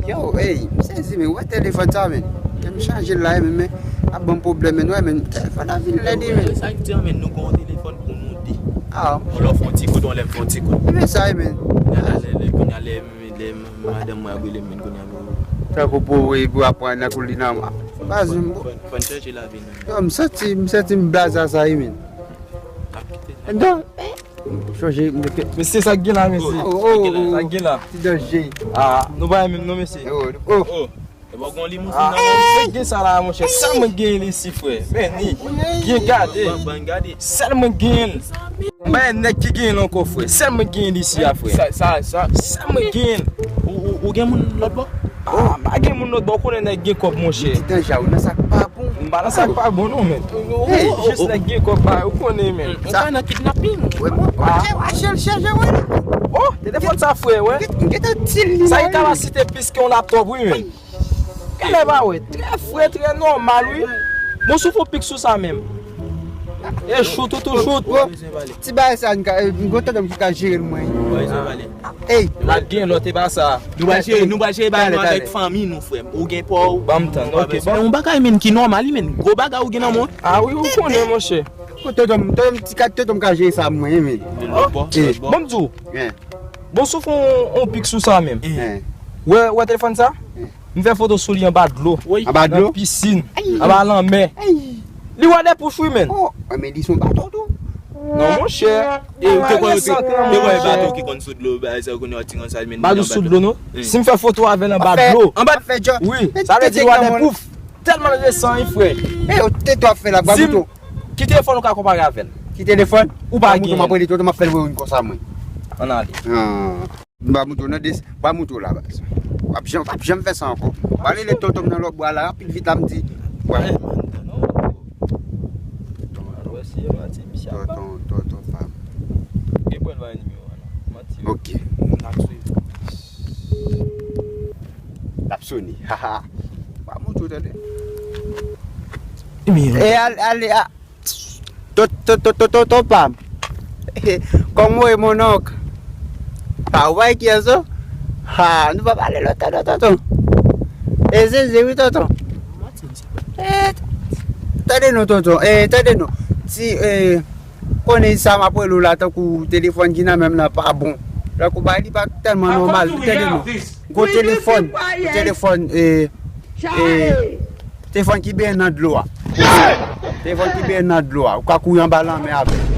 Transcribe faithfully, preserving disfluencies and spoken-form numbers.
Yo, ey, m sezi, men, wè telefòn sa, men. Ke m chanje l la, men, men, ap ban m pwoblèm, men, wè, men, telefòn nan vin lèd, men. Sa k di an, men, nou gen yon telefòn pou nou de. Ah. Ou lè w fè yon ti kout, ou lè m fè yon ti kout. Men sa, men. Lè, lè, lè, kounye a, lè, lè madanm mwen ap rele m, men, kounye a, pou. Tankou pou, wi, pou aprann nan kou li nan mwa. Baz, m. Fòn, fòn chèche lavi nou. Yo, m santi, m santi m blaze sa, wi, men. Ap kite. Non. Chonje, m te. Mesye, sa k gen la, mesye? Oh, oh, oh. Sa k gen la? Ti danje. Ah, nou pa menm non, mesye. Oh, oh. Oh. E bò gon limousin nan men. Sa k gen sa la, monchè? Sèl mwen k genyen li isi, frè. Men ni. Gen gade. Ban, ban gade. Sèl mwen k genyen. M pa nèg ki genyen ankò, frè. Sèl mwen k genyen li isi a, frè. Sa, sa, sa. Sèl mwen k genyen. Ou, ou, ou gen moun lòt bò? Ah, pa gen moun lòt bò, konnen nèg gen kòb, monchè. Ti danje, ou nan sa k pa bon. M pa nan sa k pa bon non, men. Hey, jis nèg gen kòb, ba, ou konnen, men. Ou pa nan kidnaping. Wè, bon, wè, wè, chèche, chèche, wè. Oh, telefòn sa, frè, wè. M gen, m gen tan di l li. Sa gen kapasite plis ke yon laptòp, wi, men. Genlè pa wè. Trè frè, trè nòmal, wi. Bon, si w fè yon pik sou sa menm. E chout ou tou chout. Oh, ti bagay sa, n ka, m gon tonton m ki ka jere l mwen. Ey. N ap gen lòt, e pa sa. Nou pral jere, nou pral jere bagay nou avèk fanmi nou, frè m. Ou gen pa w. Ban m tann, ok, ban m. Yon bagay, men, ki nòmal, men. Gwo bagay ou gen nan men w. Ah wi, ou konnen, monchè. Tonton m, tonton m, ti kat tonton m ka jere sa mwen, men. Lòt bò, lòt bò. Ban m di w. Bon, si w fè yon, yon pik sou sa menm. Wè, wè telefòn sa? M fè foto sou li anba dlo. Anba dlo? Nan pisin. Anba lanmè. Li wè de pouch wi, men. Oh, men li se yon bato tou. Non, monchè. E ou te kwè, te kwè bato ki konn sou dlo, bagay sa yo konn yo ti konsa, men. Bato sou dlo, non? Si m fè foto avè l anba dlo. Anba fè djò. Wi, sa vle di li wè de pouf. Tèlman l resan, wi, frè. E ou te dwa fè la, ba mouton. Ki telefòn ou ka konpare avè l? Ki telefòn? Ou pa gen. Mouton, m ap rele tonton, m ap fè l voye youn konsa, mwen. Ann ale. M pa moute w nan des, m pa moute w la, baz. W ap janm, w ap janm fè sa ankò. W ale lè tonton m nan lòt bwa la, rapid vit la, m di. Tonton, tonton, tonton pa m. Ok. L ap sone, haha. M pa moute w, tande. E ale, ale, a. Tonton pa m. Kòman w ye, mon onk? Pa w wè kiyès ou? Ha, nou pa pale lontan non, tonton. E Zeze wi, tonton. E, tande non, tonton. E, tande non. Si, e, konnen sa m ap rele w la, tankou telefòn ki nan men m nan pa bon. Tankou bagay li pa tèlman nòmal, tande non. Gwo telefòn, telefòn, e, e, telefòn ki benyen nan dlo a. Telefòn ki benyen nan dlo a. Ou ka kouri anba lanmè avè l.